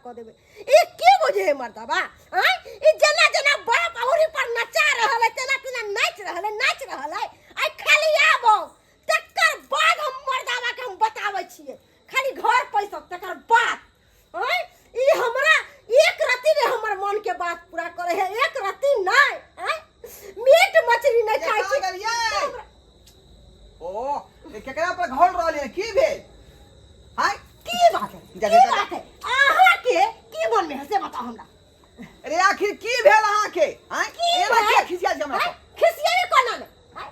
कऽ देबै। ई की बुझे है मर्दबा? आँय, ई जेना जेना बाप अहुरी पर नचा रहल है तेना तेना नाचि रहल है, नाचि रहल है। आइ खाली आबो, तकर बाद हम मर्दाबा के हम बताबै छियै। खाली घर पैसा तकर बाद। आँय, ई हमरा एक रत्ती ने हमर मन के बात पूरा करे है, एक रत्ती नहीं। आँय, मीट मछली नहीं खाइ छी। गेलियै? ओ, ये केकरा पर घोल रहल है? की भेल? हाय, की बात है? जा, की जा, जा। बात है? अहाँ के की मन में है से बताओ हमरा। अरे आखिर की भेल अहाँ के? हाय, की एना भेल? किया खिसिया छै हमरा आँय, पर? खिसियाबे कोना ने? आँय,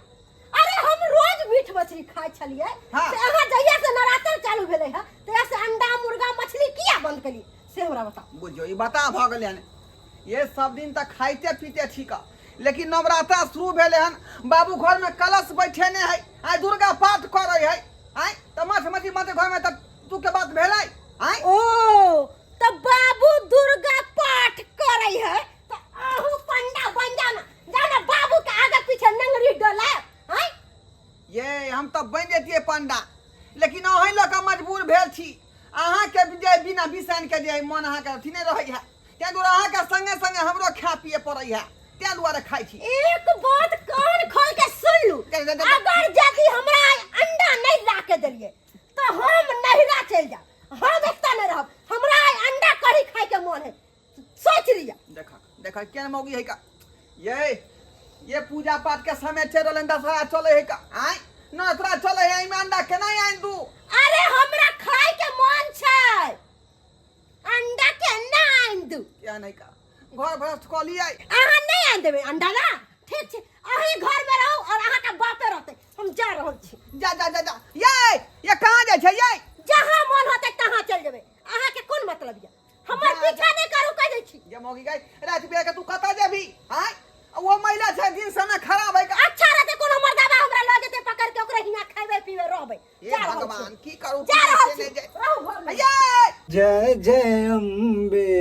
अरे हम रोज मीट मछली खाइ छलियै। से अहाँ जहिया से नवरात्र चालू भेलै है तहिया से अंडा मुर्गा मछली किया बंद केलियै से हमरा बताओ। बुझियौ, ई बता भऽ गेलै हन। ये सब दिन तक खाइते पीते ठीक है, लेकिन नवरात्रा शुरू भेलै हन, बाबू घर में कलश बैठेने है, आइ दुर्गा पाठ करै है, आइ तऽ माछ मछली बनतै घर में तऽ तू के बात भेलै? आइ ओ तऽ बाबू दुर्गा पाठ करै है तऽ अहूँ पंडा बन जाओ ना, जाओ ना बाबू के आगे पीछे नंगरी डोलाय। आँय, ये हम तऽ बनि जैतियै पंडा, लेकिन अहीं लऽ कऽ मजबूर भेल छी। अहाँके जे बिना बिसाइन के जे मन अहाँके अथी नहि रहै है, ताहि दुआरे अहाँके संगे संगे हमरो खाय पिए पड़ै है, ताहि दुआरे खाइ छी। एक बात कान खोल के सुन लू, अगर यदि हमरा आइ अंडा नहीं ला के देलिए तो हम नहिरा चल जाब, हम एतऽ नहीं रहब। हमरा आइ अंडा कढ़ी खाय के मन है, सोच लिया। देखा देखा केहन मौगी है का ये पूजा पाठ के समय चल रहल, दशहरा चले है का, आय नवरात्रा चले है, एहिमे अंडा केना आनि दू? अरे हमरा खाय के मन छै, अंडा के ना आनि दू। किया नहीं का घर भ्रष्ट कऽ लियै? अहाँ नहीं आनि देबै अंडा ना? ठीक छै, अहीं घर में रहू और अहाँ के बापे रहते, हम जा रहल छी। जा जा जा जा। ये कहाँ जाइ छै ये? जहाँ मन होते तहाँ चल जेबै, अहाँ के कोन मतलब ये? हमर पीछा नहीं करू कह दै छी। ये मौगी गई, रात बिरात के तू कतऽ जेबही? आँय, वो महिला छै, दिन समय खराब है का। अच्छा रहते कोनो मर्दाबा हमरा लऽ जेतै पकड़ के, ओकरे हियाँ खैबै पीबै रहबै। हे जा रहल भगवान, छी। की करू? जा रहल से छी। नहि जाय। रहू घर में। ये जय जय अम्बे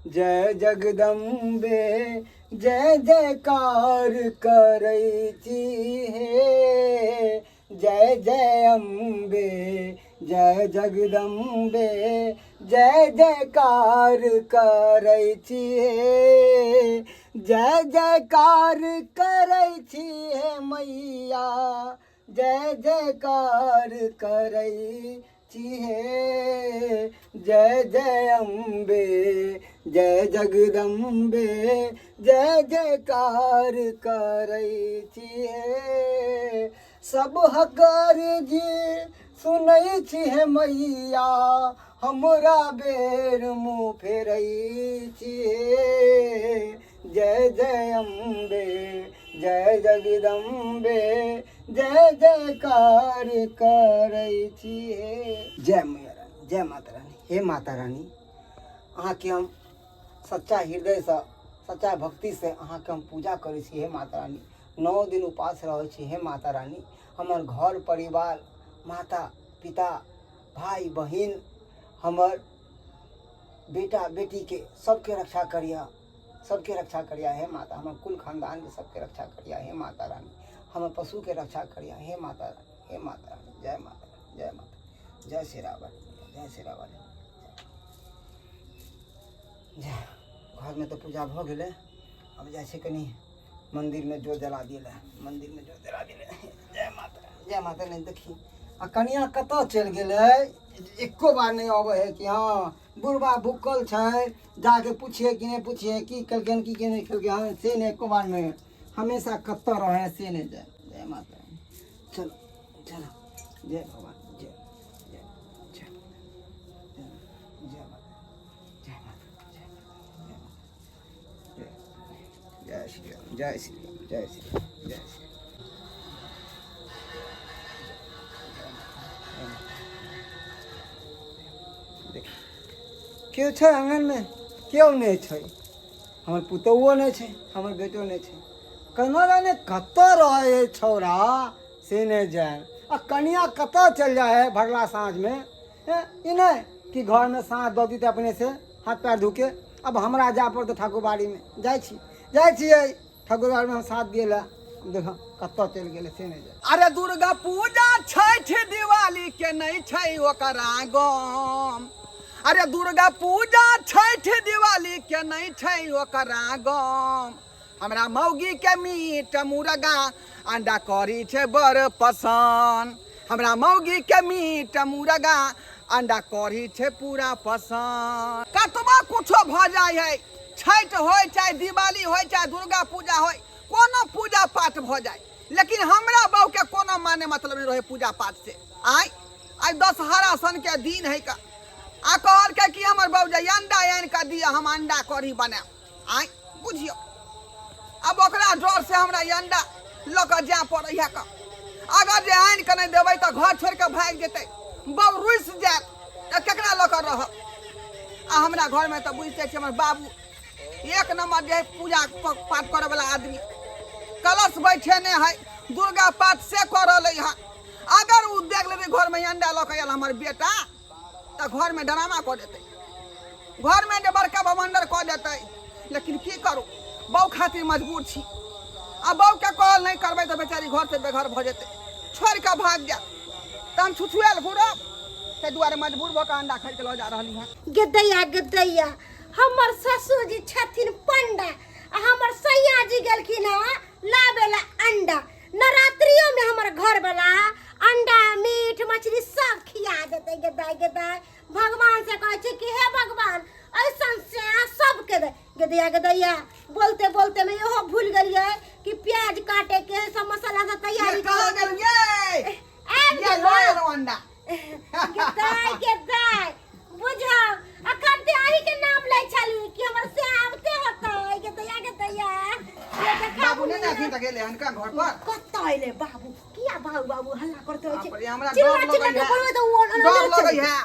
जय जगदम्बे जय जयकार करै छी हे, जय जय अम्बे जय जगदम्बे जय जयकार करै छी हे, जय जयकार करै छी हे मैया, जय जयकार करै छी हे, जय जय अम्बे जय जगदम्बे जय जयकार करै छी हे। सब हकर जी सुनै छी हे मैया, हमरा बेर मुँह फेरै छी हे, जय जय अम्बे जय जगदम्बे जय जयकार करै छी हे। जय मैया रानी, जय माता रानी। हे माता रानी, अहाँके हम सच्चा हृदयसँ सच्चा भक्तिसँ अहाँके हम पूजा करै छी हे माता रानी। 9 दिन उपास रहै छी हे माता रानी। हमर घर परिवार, माता पिता, भाई बहिन, हमर बेटा बेटीके सबके रक्षा करिह, सबके रक्षा करिह हे माता। हमर कुल खानदानके सबके रक्षा करिह हे माता रानी। हमर पशुके रक्षा करिह हे माता रानी, हे माता रानी। जय माता रानी, जय माता, जय शेरावाली, जय शेरावाली, जय। घरमे तऽ पूजा भऽ गेलै, आब जाइ छै कनि मन्दिरमे जोत जला दियै लए, मन्दिरमे जोत जला दियै लए। जय माता, जय माता। नहि देखी आ कनिया कतऽ चलि गेलै? एको बार नहि अबै है कि हँ बुढ़बा भूखल छै, जाके पुछिए कि नहि पुछिए की केलकै की नहि केलकै हँ, से नहि एको बार नहि। हमेशा कतऽ रहै है से नहि जाय। जय माता, चलो चलो, जय भगवान, जय जय जय जय माता, जय माता, जय माता, जय श्री राम, जय श्री राम, जय श्री राम, जय श्री राम। केओ छै आङ्गनमे? केओ नहि छै। हमर पुतोहुओ नहि छै, हमर बेटो नहि छै। केना जाने कतऽ रहै है छौड़ा से नहि जाय। आ कनिया कतऽ चलि जाइ है भरला साँझमे? ई नहि कि घरमे साँझ दऽ दितै अपनेसँ हाथ पैर धोके। अब हमरा जाय पड़तै ठाकुरबाड़ीमे। जाइ छी, जाइ छियै ठाकुरबाड़ीमे हम साथ दियै लए। देख कतऽ चलि गेलै से नहि जाय। अरे दुर्गा पूजा छठि दिवाली के नहीं छै ओकरा गम, अरे दुर्गा पूजा छठ दिवाली के नहीं छै ओकरा गम। हमरा मौगी के मीट मुर्गा अंडा करी छै बड़ पसंद। हमरा मौगी के मीट मुर्गा अंडा करी छै पूरा पसंद। कतबो कुछो भऽ जाइ है, छठि होय चाहे दिवाली होय चाहे दुर्गा पूजा होय, कोनो पूजा पाठ भऽ जाय, लेकिन हमरा बहू के कोनो माने मतलब नहीं रहे पूजा पाठ से। आय आइ दशहरा सन के दिन है का आ कहलकै कि हमर बहू जे अंडा आनि कऽ दिअ, हम अंडा कढ़ी बनायब। आय बुझियौ, अब ओकरा डर से हमरा ई अंडा लऽ कऽ जाय पड़ै है का। अगर जे आनि कऽ नहि देबै तऽ घर छोड़ि कऽ भागि जेतै, बहू रुसि जायत, तऽ केकरा लऽ कऽ रहब? आ हमरा घरमे तऽ बुझिते छियै, हमर बाबू एक नंबर जे है पूजा पाठ करऽ वाला आदमी, कलश बैठेने है, दुर्गा पाठ से कऽ रहलै हँ। अगर ओ देख लेतै घरमे अंडा लऽ कऽ आयल हमर बेटा, तऽ घरमे ड्रामा कऽ देतै, घरमे जे बड़का बवंडर कऽ देतै। लेकिन की करू, बहू खातिर मजबूर छी। आ बहूके कहल नहि करबै तऽ बेचारी घरसँ बेघर भऽ जेतै, छोड़ि कऽ भागि जायत, तऽ हम छुछुआयल घुरब। ताहि दुआरे मजबूर भऽ कऽ अंडा खरीद कऽ लऽ जा रहली हँ। गेदैया गेदैया, हमर ससुर जी छथिन पंडा आ हमर सैया जी गेलखिन हँ लाबे ला अंडा। नवरात्रियो में हमर घर वाला अंडा मीट मछली सब खिया देते। गेदाय गेदाय, भगवान से कहै छी कि हे भगवान, ऐसन से सबके दे। गेदैया गेदैया, बोलते बोलते में इहो भूल गेलियै कि प्याज काटे के है, सब मसाला सब तैयारी ये कहाँ कर गेलियै? आबि ये गेलौ। लऽ एलहुँ अंडा। गेदाय गेदाय, बुझौ अखन ते अही के नाम लै छली कि हमर से आबते होतै। गेदैया गेदैया, ये देखा। बाबू नहि ने अखन तक एलै हन का घर पर? कतऽ एलै बाबू? किया बाबू बाबू हल्ला करते होइ बाप छै? रे, हमरा चिल्ला डर चिल्ला लगै के है। बोलबै तऽ ओ डर लगै है।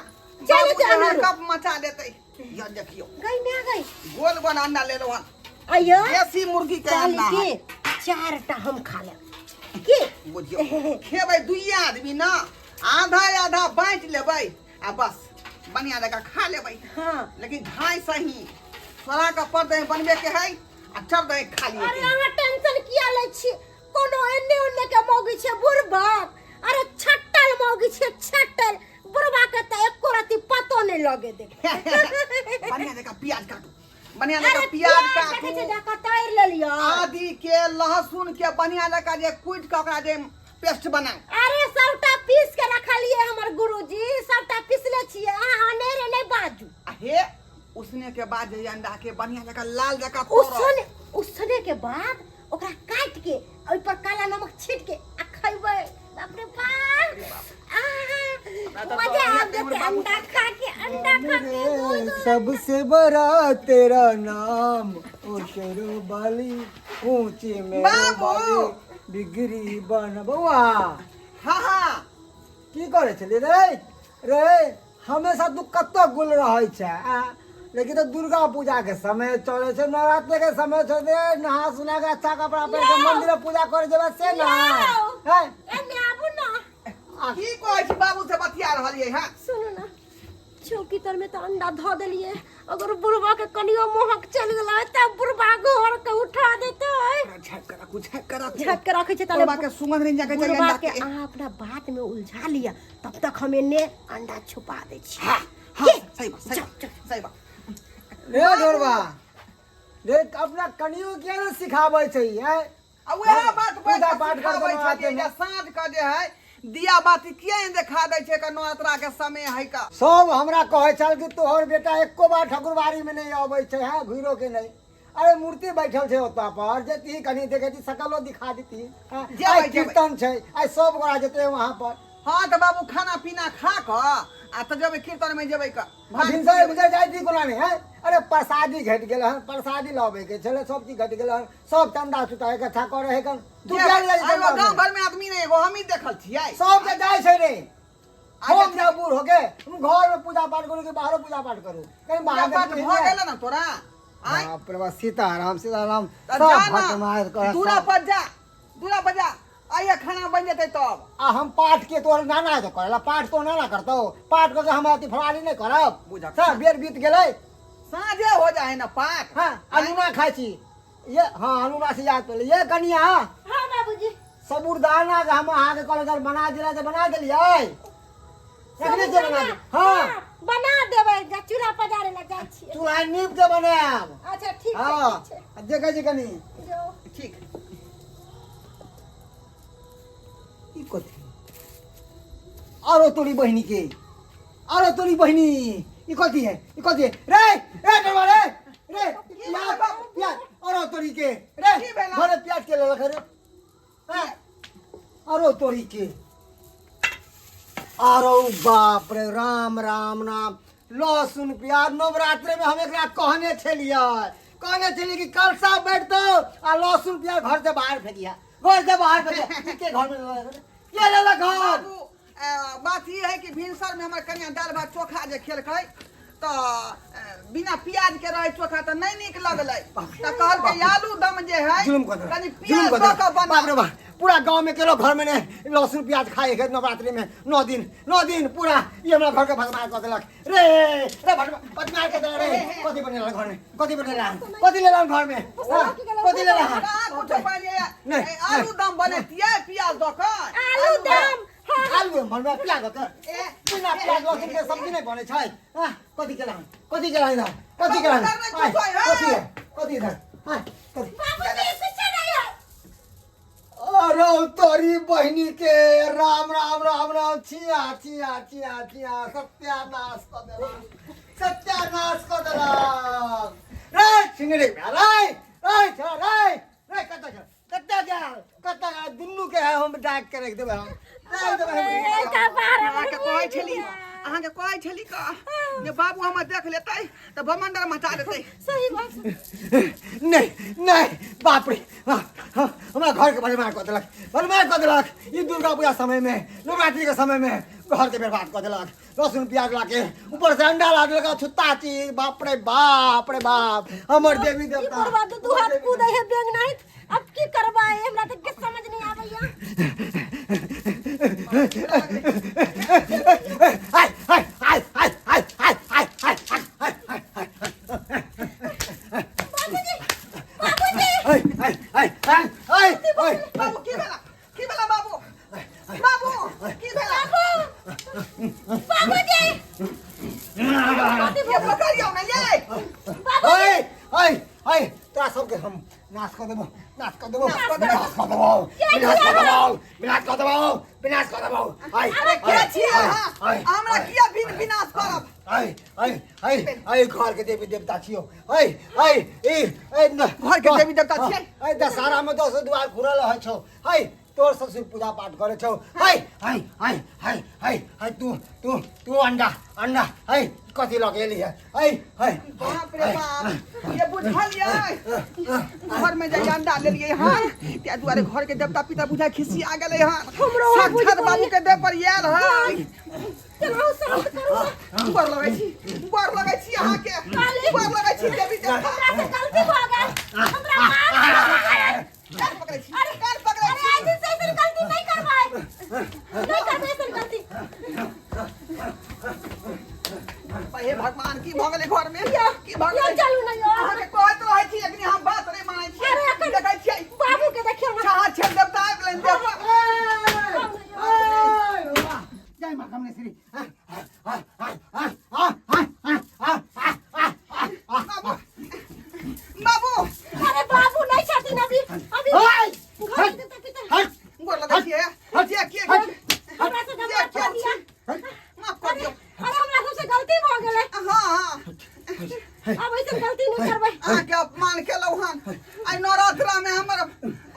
चलू, बाबू जे चलू। हड़कप मचा देतै। यह देखियौ, गई में आ गई। गोल गोल अंडा लेलहुँ हन। अयो, देसी मुर्गी के कहली अंडा है। कि चारटा हम खा लेब की? बुझियौ, खेबै दुइये आदमी ना, आधा आधा बाँटि लेबै आ बस बढ़िया जकाँ खा लेबै। हाँ। लेकिन खाय सही सोना के पर दही बनबे के है आ चल दही खा लिए। अरे अहाँ टेंशन किया लै छी? कोनो एन्ने ओन्ने के मौगी छै बुढ़बक? अरे छट्टल मौगी छै छट्टल, बुढ़बा के तऽ एको रत्ती पतो नहि लगे दे। बढ़िया जकाँ प्याज काटू, बढ़िया अरे जकाँ प्याज प्याज देखै छै काटू, जकाँ तैर लेलियै, आदि के लहसुन के बढ़िया जकाँ जे कुटि के ओकरा जे पेस्ट बनाउ। अरे सबटा पीस के रखलियै हमर गुरुजी, सबटा पीसले छियै, अहाँ अनेरे नहि बाजू। आ हे उसने के बाद जे अंडा के बढ़िया जकाँ लाल जकाँ करब। उसने उसने के बाद ओकरा काटि के ओहि पर काला नमक छीट के आ खैबै, बाप रे बाप, आहा, तऽ मजा डर आबि हमर जेतै बाबू। अंडा खा के, अंडा खा के गोल गोल। सबसे बड़ा तेरा नाम ओ शेरो बाली, ऊंची मेरो बाबू! बाली बिगड़ी बन। बौआ। हाँ हाँ। की करै छली रे? रे हमेशा तू कतऽ गुल रहै छै आ? लेकिन तऽ दुर्गा पूजा के समय चलै छै, नवरात्र के समय चलै छै, नहा सुना के अच्छा कपड़ा पहिर के यौ! मंदिर में पूजा करे जेबै से ना? यौ! हैं? एने आबू ना। की कहै छी, बाबू से बतिया रहलियै हँ? सुनू ना, चौकी तर में तऽ अंडा धऽ देलियै, अगर बुढ़बा के कनियो मोहक चलि गेलै तऽ बुढ़बा घर के उठा देतै। झाँक के राखू, झाँक के राखू। झाँक के रखै छै ताले। बुढ़बा के सुगंध नहि जाके चाहिए बुढ़बा अंडा के के। अहाँ अपना बात में उलझा लिअ, तब तक हम एने अंडा छुपा दै छी। हाँ हाँ। की? सही बात, सही जाओ, बात। जाओ। सही बात। रे ढोरबा रे, अपना कनियो किया ने सिखाबै छै हैं? आ वएह बात पूजा बैठ पाठ के कर सिखाबै देना छलियै हाथेमे। जे साँझ के जे है दिया बाती किया नहि देखा दै छै का नवरात्रा के समय है का। सब हमरा कहै छल कि तोहर बेटा एको बार ठाकुरबाड़ी में नहीं अबै छै, हैं, घुरो के नहि। अरे मूर्ति बैठल छै ओतऽ पर, जेती कनि देखैती, शकलो दिखा देती, हैं? जेबै, आइ जेबै। कीर्तन छै, आइ सब गोरा जेतै वहाँ पर। हाँ तऽ बाबू खाना पीना खा कऽ आ तऽ जेबै कीर्तन में जेबै कऽ। आ भिनसर भिनसर जाइ छी कोना नहि हैं? अरे प्रसादी घटि गेल हन, प्रसादी लबे के छलै, सब चीज घटि गेल हन, सब चंदा चुटा इकट्ठा करे है कन। तू किया नहि जाइ छी एगो चंदा गाँव में? घर में आदमी नहीं, एगो हमही देखल छियै। सब के जाइ छै रे। अच्छा, हम जाउ बूढ़ होके, हम घर में पूजा पाठ करू कि बाहरो पूजा पाठ करू? कहीं पूजा बाहर पाठ भऽ गेल ने तोरा? आँय? बाप रे बाप, सीताराम सीताराम। तऽ सब जा भटमार ना कर दूरा सब। पर जा, दूरा पर जा, आइए खाना बन जेतै तब। आ हम पाठ के तोहर नाना के करेला पाठ तो नाना करतौ, पाठ करके हम अथी फरारी नहि करब। बुझक। सब बेर बीत गेलै। साँझे हो जाए ना पाठ। हाँ, अनुना खाइ छी ये। हाँ, अनुना से याद पड़लै ये कनिया। हाँ बाबूजी। साबुदाना के हम अहाँके कहलहुँ जे बना दिला तऽ बना देलियै? रखने छियै बना दे। हाँ। बना देबै, जा चूल्हा आइ नीप के बनायब। अच्छा ठीक छै। हँ। ठीक छै। आ देखै छी कनी। जो। ठीक। ई कथी? आरो तोरी बहिनी के, आरो तोरी बहिनी, ई कथी है? ई कथी है रे? ए डरवा रे, रे प्याज, प्याज, आरो तोरी के रे। की भेला? घरे प्याज के लेलक रे? हैं? आरो तोरी के, आरो बाप रे, राम राम राम। लहसुन प्याज नवरात्रि में हम एकरा कहने छलियै, कहने छलियै कि कलशा बैठतौ आ लहसुन प्याज घर से बाहर फेंकिया, घर से बाहर फेंकिया। ई के घर में लेलक रे? के लेलक घर? बाबू, बात ई है कि भिनसर में हमर कनिया दालि भात चोखा जे खेलकै तऽ बिना प्याज के रहै चोखा तऽ नहि नीक लगलै, तऽ कहलकै आलू दम जे है जुलुम कऽ देलक, कनि जुलुम प्याज कऽ दऽ देलक। कऽ बना। बाप रे बाप, पूरा गाँव में केलो घर में ने लहसुन प्याज खाए के नवरात्रि में 9 दिन, 9 दिन पूरा ई हमरा घर के भगवान कऽ देलक रे। रे भगवान कऽ देलक रे। कथी बनेला घर में? कथी बनेला? कथी लेला घर में? हाँ, कथी लेला? कहाँ कुछो पहिले नहि, आलू दम बनेतियै प्याज दऽ कऽ। आलू दम, हाँ। आलू बनबै प्याज दऽ कऽ? ए, बिना प्याज लहसुन के सब्जी नहि बनै छै। हाँ, कथी केला? कथी केला इधर? कथी केला? बाबू, घर में आय, कुछो है। कथी है? कथी इधर? आय, कथी? बाबूजी, कुछो नहीं है। अरे तोरी बहिनी के, राम राम राम राम, छिया छिया छिया छिया, सत्यानाश कऽ देलक, सत्यानाश कऽ देलक रे छिंगड़ी रे। रे छा रे, रे कतऽ गेल? कतऽ गेल? कतऽ गेल? दुनू के है हम डाक के रख देबै, हम रख देबै हम। ए, कपार। अहाँके कहै छली, अहाँके कहै छली कऽ जे बाबू हमर देख लेतै तऽ बमंडर मचा देतै। सही बात। नहीं नहीं, बाप रे बाप, हमरा घर के बर्बाद कऽ देलक, बर्बाद कऽ देलक। ई दुर्गा पूजा समय में, नवरात्रि के समय में घर के बर्बाद कऽ देलक। लहसुन प्याज लाके, ऊपर से अंडा ला देलक, छुत्ता चीज। बाप रे बाप रे बाप, हमर देवी ई देवता। बुढ़वा दू दू हाथ कूदै है बेंग नहीं। अब की करबै? हमरा तऽ किछु समझ नहीं आबैया। आय आय आय आय आय आय आय आय आय आय आय। बाबूजी, बाबूजी। आय आय आय आय आय आय। बाबू, की भेला? की भेला बाबू? बाबू, की भेला? बाबूजी। ये पकड़ियौ ने ये। आय आय आय, तोरा सबके हम नाश कऽ देबौ, नाश कऽ देबौ, विनाश कऽ देबौ, विनाश कऽ देबौ, विनाश कऽ देबौ, विनाश कऽ देबौ। आय। अरे के आय, छियै आय, अहाँ? आय, हमरा आय, किया बिन विनाश करब? आय आय आय आय, घर के देवी देवता छियौ। आय आय, ई ए घर के देवी देवता छियै? आय, दशहरा में 10 द्वार घुरल रहै छौ। आय, तोर ससुर पूजा पाठ करे छौ। हाय हाय हाय हाय हाय हाय, तू तू तू अंडा, अंडा हाय कथी लगेली है? हाय हाय। बाप रे बाप, ये बुझलियै, घर में जाइए अंडा लेलियै हन, ताहि दुआरे घर के देवता पिता बुझाइ खिसिया गेलै हन। हमरो वहाँ साक्षात बुझि बाबू के देह पर आयल हन। चलू, शांत करू। गोर लगै छी, गोर लगै छी अहाँके। काली। गोर लगै छी देवी देवता। हमरा से गलती भऽ गेल, हमरा माफ कर। कान पकड़ै छी। अरे कान पकड़ै अरे छी। ऐसे से ऐसन गलती नहीं करबै, नहीं करबै ऐसन गलती। हे भगवान, की भऽ गेलै घर में? की भऽ यो गेलै? चलू ना यो। अहाँके कहैत रहै छी, लेकिन हम बात नहि मानै छी। अरे एखन देखै छियै। बाबू के देखियौ ना। छाहा छेल देवता आबि गेलनि देह पर। जय माँ कमलेश्वरी। बाबू, बाबू। अरे बाबू नहीं छथिन अभी, अभी घर के देवता पिता। गोर लगै छियै। जे के हमरा से जे माफ के कर दिया। माफ कर दियौ। अरे हमरा सबसे गलती भऽ गेलै। हाँ हाँ। अब ऐसन गलती नहीं करबै। अहाँके अपमान केलहुँ हन आइ नवरात्रा में। हमर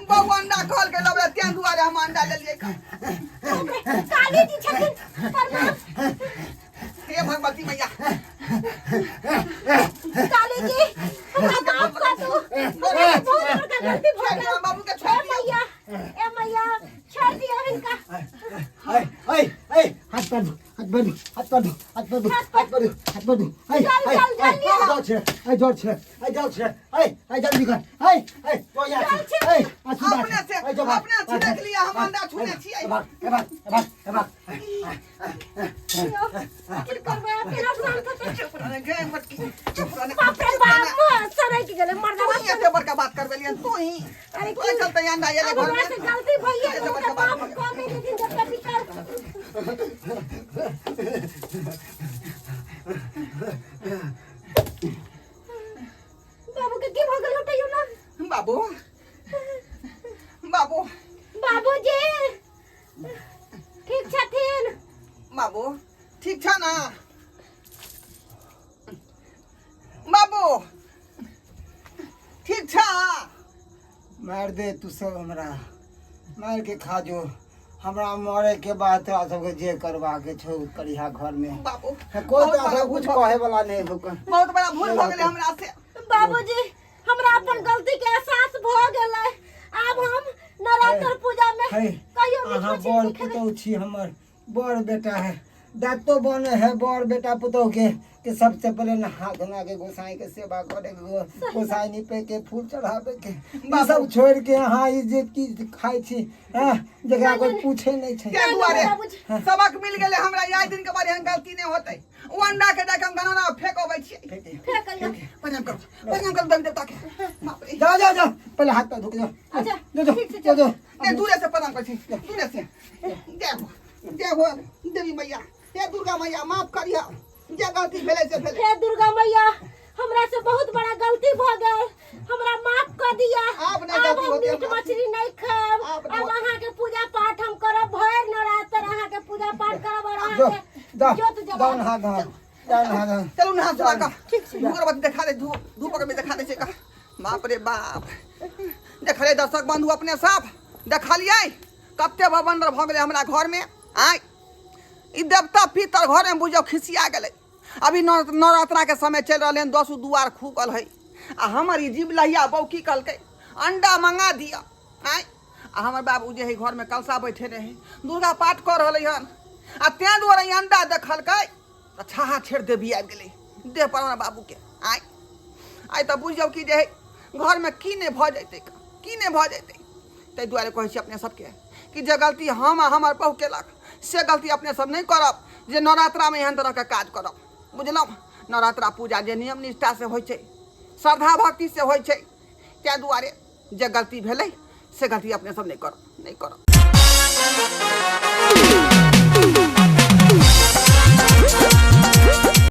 बहू अंडा कहलकै लबले, तें दुआरे हम अंडा लेलियै। बाप रे, काली जी छथिन, प्रणाम। हे भगवती मैया। काली जी, हमरा माफ कर दू, हमरा से बहुत बड़का गलती भऽ गेल। बाबू के छोड़ ए दियौ। मैया, ए मैया, छोड़ दियौ हिनका। हाय हाय हाय, हाथ पर दो, हाथ पर दो, हाथ पर दो, हाथ पर दो, हाथ पर दो, हाथ पर दो। हाय। चल, हाय। चल, हाय। जल्दी आओ। जाओ छे, हाय, जाओ छे, हाय, जाओ छे, हाय हाय, जल्दी कर, हाय हाय, तो यहाँ चल छे। हाय, आ सुधा अपने से हाय, जो भाग, अपने भाग, छिड़क लिया, हम भाग, अंडा छूने भाग, छियै। भाग, भाग, भाग, भाग। यौ, की करबै आब? केना शांत हेतै? चुप रह गे मटकी, चुप रह। बाप रे बाप, सड़क गेलै मर्दावा। तू ही एते बड़का बात करबेलियन, तू ही। अरे तू ही चलते अंडा एले अब घर हमरा में। से गलती भइए एते गेल बड़का तऽ बात बाप कह नहि देथिन देवता पितर। मारि दे तू सब हमरा मारि के खा जो हमरा मरे के बाद तोरा सबके जे करबाके छौ करिहा घर में बाबू कोई बहुत तोरा बड़ा सब कुछ भूल भऽ- कहे वाला नहीं होगा बहुत बड़ा भूल भऽ गेलै हमरा से बाबूजी हमरा अपन गलती के एहसास भऽ गेलै आब हम नवरात्र पूजा में है कहियो मीट अहाँ मछली बड़ नहीं खेबै पुतहु छी हमर बड़ बेटा है दातो बने है बड़ बेटा पुतहु के कि सबसे पहले नहा धोना के गोसाई के सेवा करे के गोसाई निपे के फूल चढ़ावे के ई सब छोड़ के अहाँ ई जे की खाइ छी हाँ जकरा कोई पूछे नहीं छै ताहि दुआरे बाबूजी। सबक मिल गेलै हमरा आइ दिन के बाद एहन गलती नहि होतै ओ अंडा के जाके हम गनाना फेंक अबै छियै फेंक अइयौ। प्रणाम करू प्रणाम करू देवी देवता के बाप रे जाओ जाओ जाओ पहले हाथ पैर धो के जाओ अच्छा, जाओ जाओ ठीक छै, जाओ जाओ नहीं दूरे से प्रणाम करै छी दूरे से जय हो जय हो देवी मैया हे दुर्गा मैया माफ करिह जे गलती भेलै से भेलै हे दुर्गा मैया हमरा से बहुत बड़ा गलती भ गेल हमरा माफ कर दिया आब नहि गलती हम होतै मीट हमरा। मछली नहीं खाएब आब नहि अब अहाँ के पूजा पाठ हम करब भरि नवरात्र अहाँ के पूजा पाठ करब और जाओ अहाँ के जाओ जोत जाओ जलाब नहा धो जाओ नहा धो चलू नहा सुना कऽ ठीक छै। धूप अगरबत्ती देखा दे धूप धूप अगरबत्ती देखा दे छै का बाप रे बाप देखले दर्शक बंधु अपने सब देखलियै कते बवंडर भऽ गेलै हमरा घरमे आँय ई देवता पितर घरमे बुझियौ खिसिया गेलै अभी नवरात्राके समय चलि रहलै हन दसो दुआर खुगल है आ हमर ई जीव लहिया बहू की कहलकै अंडा मंगा दिअ आँय आ हमर बाबू जे है घरमे कलशा बैठे रहै दुर्गा पाठ कऽ रहलै हन आ ताहि दुआरे ई अंडा देखलकै तऽ छाहा छेड़ देवी आबि गेलै देह पर हमरा बाबूके आँय आइ तऽ बुझि जाउ कि जे है घरमे की नहि भऽ जेतै की नहि भऽ जेतै ताहि दुआरे कहै छी अपने सबके कि जे गलती हम आ हमर बहु केलक से गलती अपने सब नहि करब जे नवरात्रामे एहन तरहके काज करब बुझलहुँ नवरात्रा पूजा जे नियम निष्ठासँ होइ छै श्रद्धा भक्तिसँ होइ छै ताहि दुआरे जे गलती भेलै से गलती अपने सब नहि करब नहि करब